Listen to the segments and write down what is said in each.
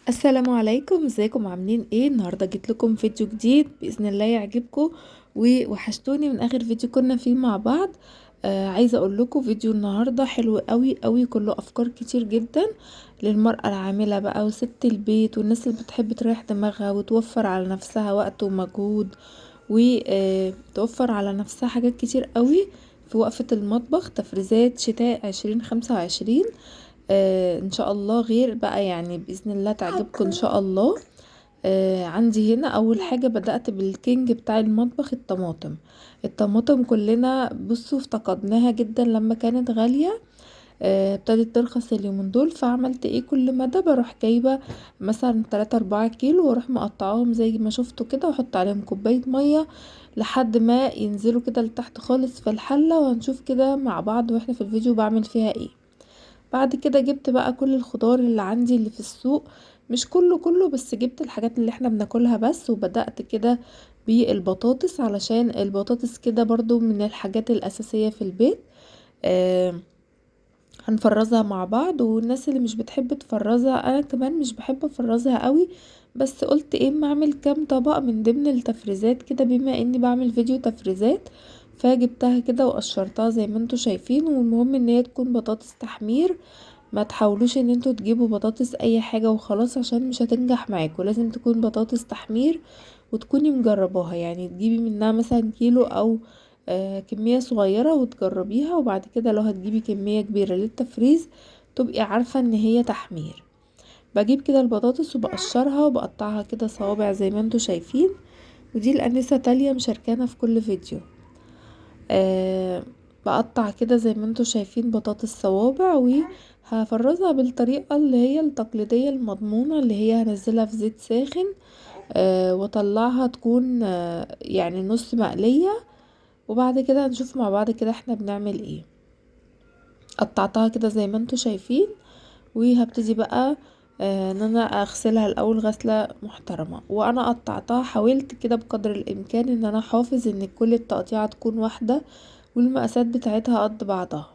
السلام عليكم، ازيكم عاملين ايه؟ النهارده جيت لكم فيديو جديد باذن الله يعجبكم، ووحشتوني من اخر فيديو كنا فيه مع بعض. عايزه اقول لكم فيديو النهارده حلو قوي قوي، كله افكار كتير جدا للمرأة العاملة بقى وست البيت والناس اللي بتحب تريح دماغها وتوفر على نفسها وقت ومجهود، وتوفر على نفسها حاجات كتير قوي في وقفة المطبخ. تفريزات شتاء 2025 ان شاء الله، غير بقى يعني باذن الله تعجبكم ان شاء الله. عندي هنا اول حاجة بدأت بالكينج بتاع المطبخ، الطماطم. الطماطم كلنا بصوا افتقدناها جدا لما كانت غالية، ابتدت ترخص اليومين دول. فعملت ايه؟ كل مدى بروح جايبة مثلا 3-4 كيلو واروح مقطعاهم زي ما شفتوا كده، واحط عليهم كوباية مية لحد ما ينزلوا كده لتحت خالص في الحلة، وهنشوف كده مع بعض واحنا في الفيديو بعمل فيها ايه. بعد كده جبت بقى كل الخضار اللي عندي اللي في السوق، مش كله كله بس جبت الحاجات اللي احنا بناكلها بس. وبدأت كده بالبطاطس، علشان البطاطس كده برضو من الحاجات الأساسية في البيت. هنفرزها مع بعض، والناس اللي مش بتحب تفرزها، انا كمان مش بحب افرزها قوي، بس قلت ايه اما اعمل كام طبق من ضمن التفريزات كده، بما اني بعمل فيديو تفريزات. فجبتها كده وقشرتها زي ما انتوا شايفين. والمهم ان هي تكون بطاطس تحمير، ما تحاولوش ان انتوا تجيبوا بطاطس اي حاجة وخلاص عشان مش هتنجح معاكم. لازم تكون بطاطس تحمير وتكوني مجرباها، يعني تجيبي منها مثلا كيلو او كمية صغيرة وتجربيها، وبعد كده لو هتجيبي كمية كبيرة للتفريز تبقي عارفة ان هي تحمير. بجيب كده البطاطس وبقشرها وبقطعها كده صوابع زي ما انتوا شايفين. ودي الانسة تالية مشاركانا في كل فيديو. بقطع كده زي ما انتوا شايفين بطاطس صوابع، وهفرزها بالطريقة اللي هي التقليدية المضمونة، اللي هي هنزلها في زيت ساخن، واطلعها تكون يعني نص مقلية. وبعد كده هنشوف مع بعض كده احنا بنعمل ايه. قطعتها كده زي ما انتوا شايفين، وهبتدي بقى ان انا اغسلها الاول غسلة محترمة. وانا قطعتها حاولت كده بقدر الامكان ان انا احافظ ان كل التقطيعة تكون واحدة والمقاسات بتاعتها قد بعضها.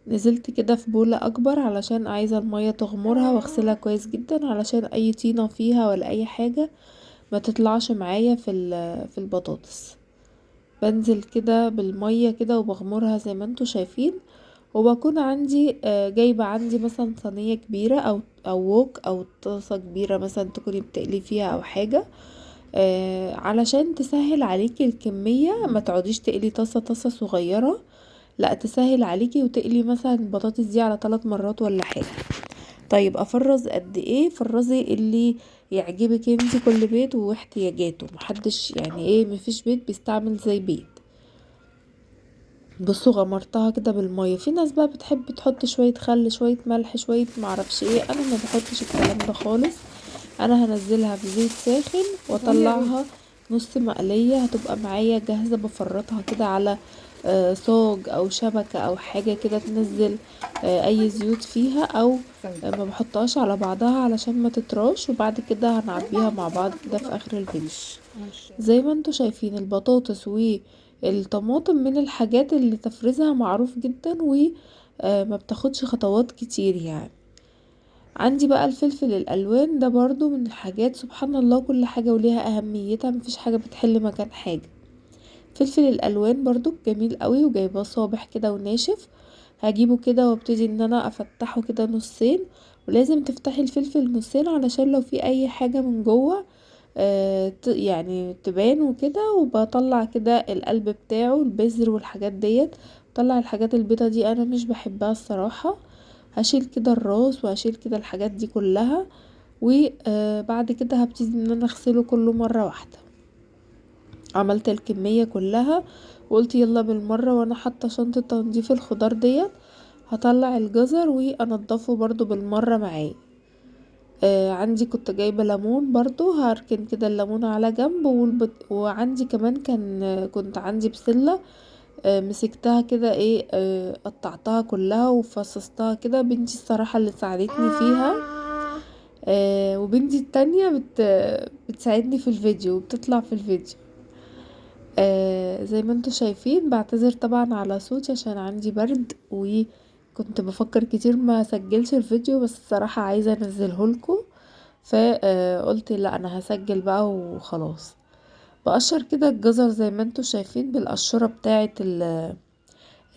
نزلت كده في بولة اكبر علشان عايزة المية تغمرها، واغسلها كويس جدا علشان اي طينة فيها ولا اي حاجة ما تطلعش معايا في البطاطس. بنزل كده بالمية كده وبغمرها زي ما انتوا شايفين. وبكون عندي جايبة عندي مثلا صينية كبيرة او ووك او طاسة كبيرة مثلا تكوني بتقلي فيها او حاجة، علشان تسهل عليكي الكمية، ما تقعديش تقلي طاسة طاسة صغيرة، لا تسهل عليكي وتقلي مثلا البطاطس دي على 3 مرات ولا حاجة. طيب افرز قد ايه؟ فرزي اللي يعجبك انتي، كل بيت واحتياجاته، محدش يعني ايه، مفيش بيت بيستعمل زي بيت. بصوا غمرتها كده بالمية. في ناس بقى بتحب تحط شوية خل، شوية ملح، شوية معرفش ايه، انا ما بحطش الكلام ده خالص. انا هنزلها في زيت ساخن واطلعها نص مقلية، هتبقى معايا جاهزة. بفرطها كده على صاج او شبكة او حاجة كده تنزل اي زيوت فيها، او ما بحطهاش على بعضها علشان ما تتراش. وبعد كده هنعبيها مع بعض كده في اخر الفيديو. زي ما انتوا شايفين البطاطس والطماطم من الحاجات اللي تفريزها معروف جدا وما بتاخدش خطوات كتير يعني. عندي بقى الفلفل الالوان ده برضو من الحاجات، سبحان الله كل حاجة وليها اهميتها، مفيش حاجة بتحل مكان حاجة. فلفل الالوان برضو جميل قوي، وجايباه صابح كده وناشف، هجيبه كده وابتدي ان انا افتحه كده نصين. ولازم تفتحي الفلفل نصين علشان لو في اي حاجة من جوه، يعني تبان وكده. وبطلع كده القلب بتاعه، البذر والحاجات ديت، بطلع الحاجات البيضة دي انا مش بحبها الصراحة. هشيل كده الراس وهشيل كده الحاجات دي كلها، وبعد كده هبتدي ان انا اغسله كله مرة واحدة. عملت الكمية كلها وقلت يلا بالمرة، وانا حاطة شنطة تنظيف الخضار ديت هطلع الجزر وانضفه برضو بالمرة معايا. عندي كنت جايبة ليمون برضو، هركن كده الليمون على جنب. وعندي كمان كنت عندي بسلة، مسكتها كده ايه، قطعتها كلها وفصصتها كده، بنتي الصراحة اللي ساعدتني فيها. وبنتي التانية بتساعدني في الفيديو وبتطلع في الفيديو. زي ما انتوا شايفين بعتذر طبعا على صوتي عشان عندي برد، وكنت بفكر كتير ما اسجلش الفيديو، بس الصراحة عايزة انزله لكم، فقلت لا انا هسجل بقى وخلاص. بقشر كده الجزر زي ما انتوا شايفين بالقشرة بتاعة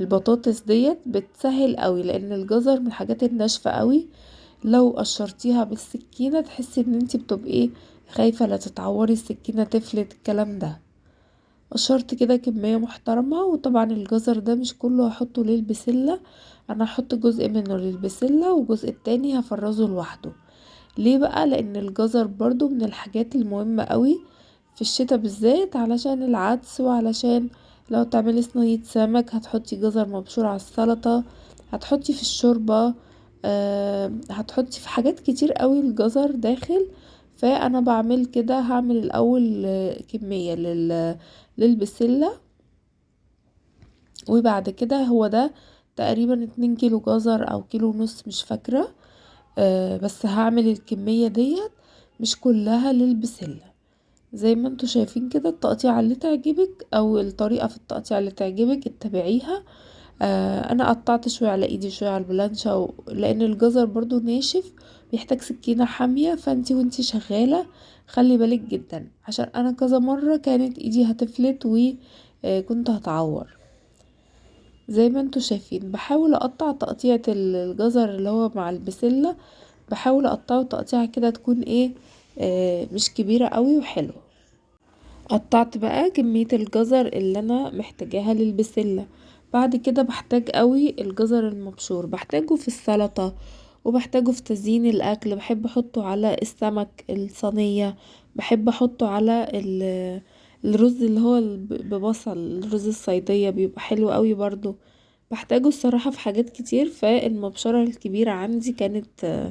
البطاطس ديت، بتسهل قوي لان الجزر من الحاجات الناشفة قوي، لو قشرتيها بالسكينة تحسي ان انتي بتبقي خايفة لا تتعوري السكينة تفلت الكلام ده. قشرت كده كمية محترمة. وطبعا الجزر ده مش كله هحطه للبسلة، انا هحط جزء منه للبسلة والجزء التاني هفرزه لوحده. ليه بقى؟ لان الجزر برضو من الحاجات المهمة قوي في الشتاء بالذات، علشان العدس، وعلشان لو تعملي صينية سمك هتحطي جزر مبشور على السلطة، هتحطي في الشوربة، هتحطي في حاجات كتير قوي الجزر داخل. فانا بعمل كده، هعمل الاول كمية للبسلة، وبعد كده هو ده تقريبا 2 كيلو جزر او كيلو ونص مش فاكرة، بس هعمل الكمية ديت مش كلها للبسلة. زي ما انتوا شايفين كده التقطيعة اللي تعجبك او الطريقة في التقطيع اللي تعجبك اتبعيها. انا قطعت شوية على ايدي شوية على البلانشة، لان الجزر برضو ناشف بيحتاج سكينة حامية، فانتي وانتي شغالة خلي بالك جدا، عشان انا كذا مرة كانت ايدي هتفلت وكنت هتعور. زي ما انتوا شايفين بحاول اقطع تقطيعة الجزر اللي هو مع البسلة، بحاول اقطعه تقطيعة كده تكون مش كبيرة قوي وحلوة. قطعت بقى كمية الجزر اللي انا محتاجاها للبسلة. بعد كده بحتاج قوي الجزر المبشور، بحتاجه في السلطة وبحتاجه في تزيين الاكل، بحب احطه على السمك الصينية، بحب احطه على الرز اللي هو ببصل، الرز الصيدية بيبقى حلو قوي برضو، بحتاجه الصراحة في حاجات كتير. فالمبشرة الكبيرة عندي كانت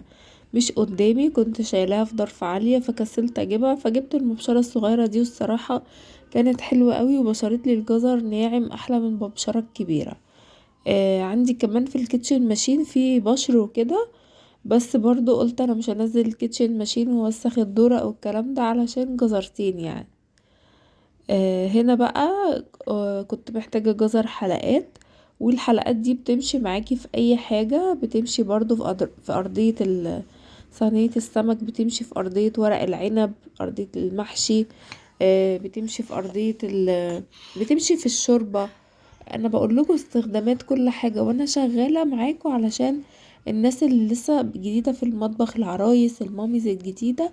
مش قدامي، كنت شايلاها في ظرف عالية فكسلت اجيبها، فجبت المبشرة الصغيرة دي، والصراحة كانت حلوة قوي وبشرت لي الجزر ناعم احلى من المبشرة الكبيرة. عندي كمان في ال kitchen machine في بشر وكده، بس برضو قلت انا مش هنزل ال kitchen machine ووسخ الدورة او الكلام ده علشان جزرتين. هنا بقى، كنت محتاجة جزر حلقات، والحلقات دي بتمشي معاكي في اي حاجة، بتمشي برضو في ارضية صينية السمك، بتمشي في ارضية ورق العنب، ارضية المحشي، بتمشي في ارضية بتمشي في الشوربة. انا بقول لكم استخدامات كل حاجة وانا شغالة معاكم علشان الناس اللي لسه جديدة في المطبخ، العرايس، الماميز الجديدة،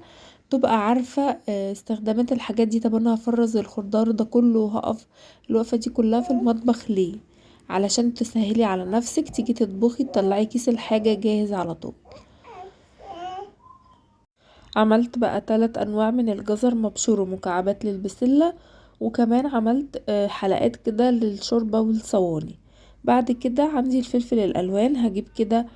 تبقى عارفة، استخدامات الحاجات دي. طب انا هفرز الخضار ده كله وهقف الوقفة دي كلها في المطبخ ليه؟ علشان تسهلي على نفسك، تيجي تطبخي تطلعي كيس الحاجة جاهز على طول. عملت بقى 3 انواع من الجزر مبشور ومكعبات للبسلة، وكمان عملت حلقات كده للشوربة والصواني. بعد كده عندي الفلفل الالوان، هجيب كده،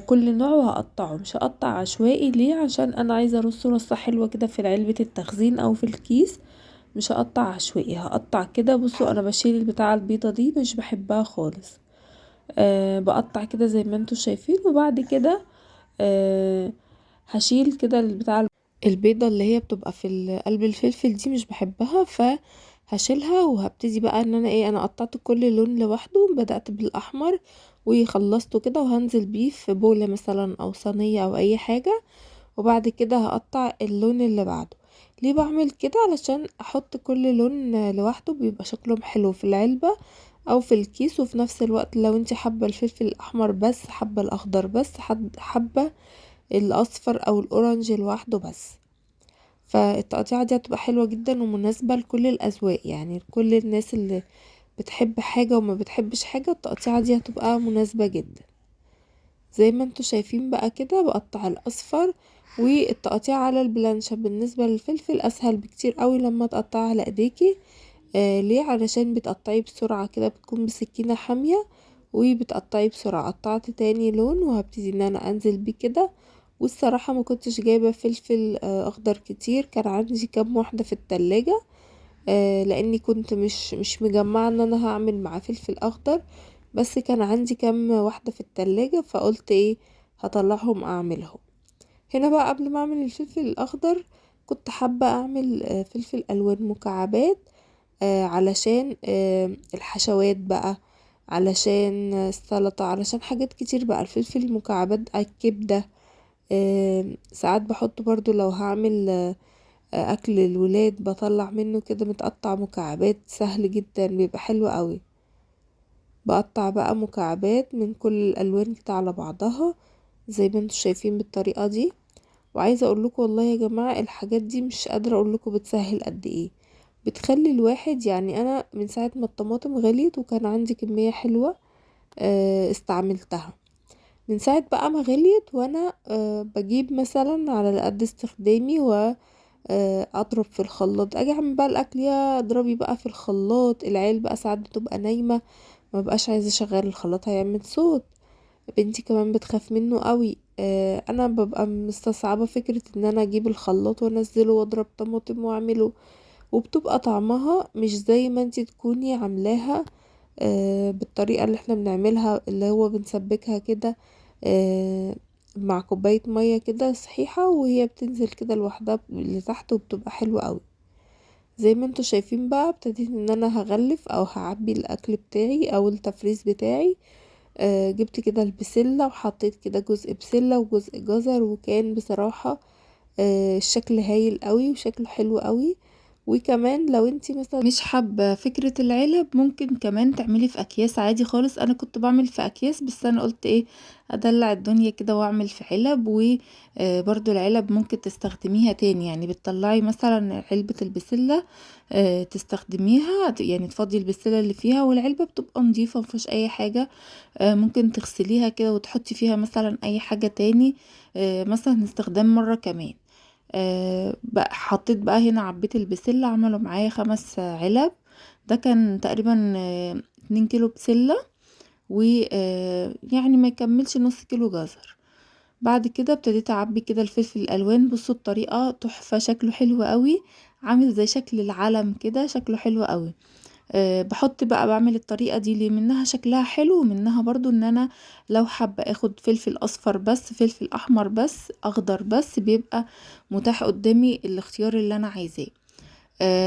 كل نوع وهقطعه، مش هقطع عشوائي. ليه؟ عشان انا عايزه ارصه رصه حلوه كده في علبه التخزين او في الكيس، مش هقطع عشوائي، هقطع كده. بصوا انا بشيل البتاعه البيضه دي مش بحبها خالص، بقطع كده زي ما انتوا شايفين. وبعد كده، هشيل كده البتاعه البيضه اللي هي بتبقى في قلب الفلفل دي، مش بحبها، فهشيلها. وهبتدي بقى ان انا ايه، انا قطعت كل لون لوحده، بدأت بالاحمر وخلصته كده، وهنزل بيه في بولة مثلا او صينية او اي حاجة. وبعد كده هقطع اللون اللي بعده. ليه بعمل كده؟ علشان احط كل لون لوحده، بيبقى شكلهم حلو في العلبة او في الكيس. وفي نفس الوقت لو انت حابة الفلفل الاحمر بس، حابة الاخضر بس، حابة الاصفر او الاورنج لوحده بس. فالتقطيعة دي هتبقى حلوة جدا ومناسبة لكل الاذواق، يعني لكل الناس اللي بتحب حاجة وما بتحبش حاجة، التقطيعة دي هتبقى مناسبة جدا. زي ما انتوا شايفين بقى كده بقطع الاصفر، والتقطيع على البلانشة بالنسبة للفلفل اسهل بكتير قوي لما تقطعها على ايديكي. ليه؟ علشان بتقطعيه بسرعة كده، بتكون بسكينة حامية وبتقطعيه بسرعة. قطعت تاني لون وهبتدي ان انا انزل بيه كده. والصراحة ما كنتش جايبة فلفل، اخضر كتير، كان عندي كام واحدة في التلاجة، لاني كنت مش مجمعة ان انا هعمل مع فلفل اخضر، بس كان عندي كام واحدة في التلاجة فقلت ايه هطلعهم اعملهم. هنا بقى قبل ما اعمل الفلفل الاخضر كنت حابة اعمل فلفل الوان مكعبات علشان الحشوات بقى، علشان السلطة، علشان حاجات كتير بقى. الفلفل المكعبات على الكبدة، ساعات بحطه برضو لو هعمل اكل للولاد بطلع منه كده متقطع مكعبات، سهل جدا بيبقى حلو قوي. بقطع بقى مكعبات من كل الالوان كده على بعضها زي ما انتوا شايفين بالطريقة دي. وعايزة اقول لكم والله يا جماعة الحاجات دي مش قادرة اقول لكم بتسهل قد ايه، بتخلي الواحد انا من ساعة ما الطماطم غليت وكان عندي كمية حلوة، استعملتها من ساعة بقى ما غليت، وانا بجيب مثلا على قد استخدامي و اضرب في الخلاط. اجي اعمل بقى الاكل، يا اضربي بقى في الخلاط. العيال بقى ساعات بتبقى نايمة ما بقاش عايزة اشغل الخلاط هيعمل صوت، بنتي كمان بتخاف منه قوي. انا ببقى مستصعبة فكرة ان انا اجيب الخلاط وانزله واضرب طماطم واعمله، وبتبقى طعمها مش زي ما انتي تكوني عاملاها، بالطريقة اللي احنا بنعملها اللي هو بنسبكها كده، مع كوباية مية كده صحيحة، وهي بتنزل كده لوحدها لتحت وبتبقى حلوة قوي. زي ما انتوا شايفين بقى ابتديت ان انا هغلف او هعبي الاكل بتاعي او التفريز بتاعي. جبت كده البسلة وحطيت كده جزء بسلة وجزء جزر، وكان بصراحة، الشكل هايل قوي وشكله حلو قوي. وكمان لو انتي مثلا مش حابة فكرة العلب ممكن كمان تعملي في اكياس عادي خالص. انا كنت بعمل في اكياس، بس انا قلت ايه ادلع الدنيا كده واعمل في علب. برضو العلب ممكن تستخدميها تاني، بتطلعي مثلا علبة البسلة، تستخدميها، تفضي البسلة اللي فيها، والعلبة بتبقى نظيفة مفيهاش اي حاجة، ممكن تغسليها كده وتحطي فيها مثلا اي حاجة تاني، مثلا استخدام مرة كمان. بقى حطيت بقى هنا عبيت البسلة، عملوا معايا 5 علب، ده كان تقريبا، 2 كيلو بسلة، و، ما يكملش نص كيلو جزر. بعد كده ابتديت اعبي كده الفلفل الالوان. بصوا الطريقة تحفة، شكله حلو قوي، عامل زي شكل العلم كده، شكله حلو قوي. بحط بقى، بعمل الطريقة دي ليه؟ منها شكلها حلو، ومنها برضو ان انا لو حابة اخد فلفل اصفر بس، فلفل احمر بس، اخضر بس، بيبقى متاح قدامي الاختيار اللي انا عايزاه.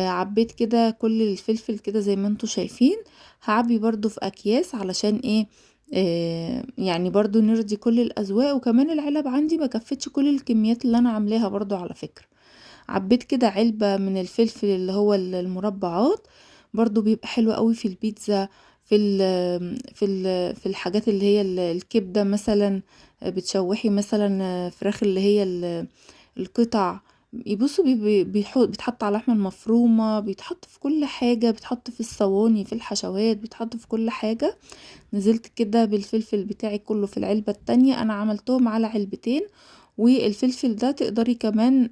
عبيت كده كل الفلفل كده زي ما انتوا شايفين. هعبي برضو في اكياس علشان ايه؟ برضو نرضي كل الاذواق، وكمان العلب عندي ما كفتش كل الكميات اللي انا عاملاها برضو على فكرة. عبيت كده علبة من الفلفل اللي هو المربعات، برضو بيبقى حلو قوي في البيتزا، في الحاجات اللي هي الكبدة مثلا، بتشوحي مثلا فراخ اللي هي القطع، يبصوا بيتحط على اللحمة المفرومة، بيتحط في كل حاجة، بيتحط في الصواني، في الحشوات، بيتحط في كل حاجة. نزلت كده بالفلفل بتاعي كله في العلبة التانية، أنا عملتهم على علبتين. والفلفل ده تقدري كمان،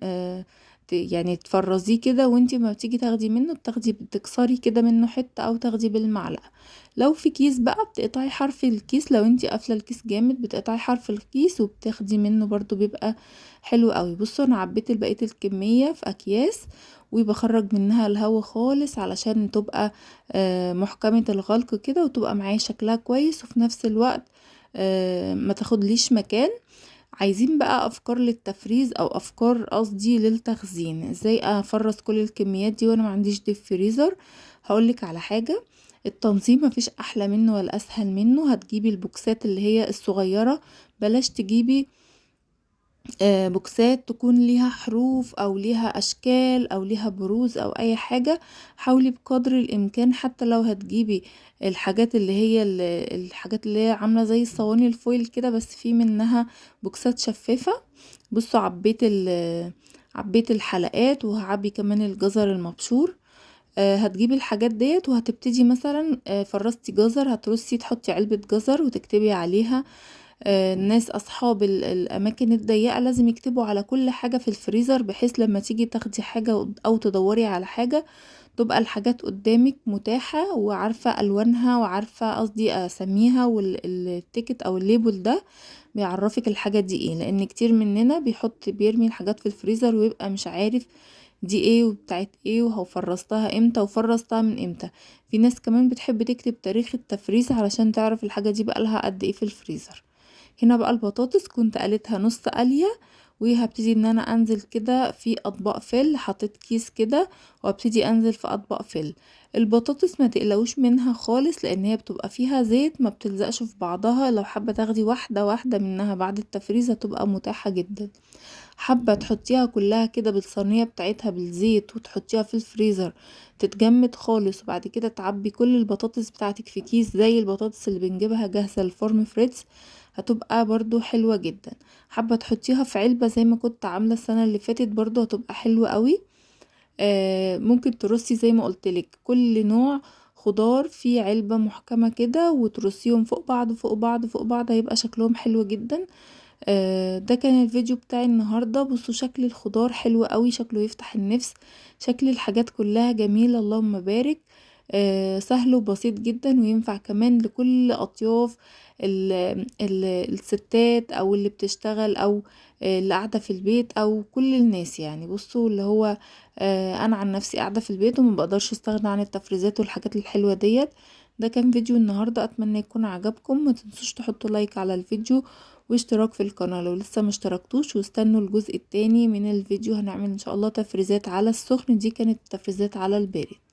تفرزيه كده، وانتي ما بتيجي تاخدي منه بتكسري كده منه حتة او تاخدي بالمعلقة. لو في كيس بقى بتقطعي حرف الكيس، لو انتي قافلة الكيس جامد بتقطعي حرف الكيس وبتاخدي منه برضو، بيبقى حلو قوي. بصوا انا عبيت بقية الكمية في اكياس، وبخرج منها الهوا خالص علشان تبقى، محكمة الغلق كده، وتبقى معايا شكلها كويس، وفي نفس الوقت، ما تاخدليش مكان. عايزين بقى افكار للتفريز، او افكار قصدي للتخزين، ازاي افرز كل الكميات دي وانا ما عنديش ديب فريزر؟ هقولك على حاجة، التنظيم مفيش احلى منه ولا اسهل منه. هتجيبي البوكسات اللي هي الصغيرة، بلاش تجيبي، بوكسات تكون ليها حروف او ليها اشكال او ليها بروز او اي حاجة. حاولي بقدر الامكان حتى لو هتجيبي الحاجات اللي هي الحاجات اللي هي عاملة زي الصواني الفويل كده، بس في منها بوكسات شفافة. بصوا عبيت الحلقات، وهعبي كمان الجزر المبشور. هتجيبي الحاجات ديت وهتبتدي مثلا، فرستي جزر، هترصي تحطي علبة جزر وتكتبي عليها. الناس أصحاب الأماكن الضيقة لازم يكتبوا على كل حاجة في الفريزر، بحيث لما تيجي تاخدي حاجة أو تدوري على حاجة تبقى الحاجات قدامك متاحة وعارفة ألوانها وعارفة قصدي أسميها، وال ticket أو ال label ده بيعرفك الحاجة دي إيه، لأن كتير مننا بيرمي الحاجات في الفريزر ويبقى مش عارف دي إيه وبتاعت إيه وهو فرزتها إمتى وفرزتها من إمتى. في ناس كمان بتحب تكتب تاريخ التفريز علشان تعرف الحاجة دي بقالها قد إيه في الفريزر. هنا بقى البطاطس كنت قليتها نص قلية وهبتدي ان انا انزل كده في اطباق فل، حطيت كيس كده وابتدي انزل في اطباق فل. البطاطس ما تقلقوش منها خالص لان هي بتبقى فيها زيت، ما بتلزقش في بعضها. لو حابة تاخدي واحدة واحدة منها بعد التفريز هتبقى متاحة جدا. حابة تحطيها كلها كده بالصينية بتاعتها بالزيت وتحطيها في الفريزر تتجمد خالص، وبعد كده تعبي كل البطاطس بتاعتك في كيس زي البطاطس اللي بنجيبها جاهزة الفورم فريتز، هتبقى برضو حلوة جدا. حابة تحطيها في علبة زي ما كنت عاملة السنة اللي فاتت برضو هتبقى حلوة قوي. ممكن ترصي زي ما قلتلك كل نوع خضار في علبة محكمة كده وترصيهم فوق بعض فوق بعض فوق بعض، هيبقى شكلهم حلو جدا. ده كان الفيديو بتاعي النهاردة. بصوا شكل الخضار حلو قوي، شكله يفتح النفس، شكل الحاجات كلها جميلة اللهم بارك. سهل وبسيط جدا، وينفع كمان لكل أطياف الستات أو اللي بتشتغل أو اللي قاعدة في البيت أو كل الناس. بصوا اللي هو، أنا عن نفسي قاعدة في البيت وما بقدرش استغنى عن التفريزات والحاجات الحلوة ديت. ده كان فيديو النهاردة، أتمنى يكون عجبكم. ما تنسوش تحطوا لايك على الفيديو واشتراك في القناة لو لسه ما اشتركتوش، واستنوا الجزء التاني من الفيديو، هنعمل إن شاء الله تفريزات على السخن. دي كانت تفريزات على البارد.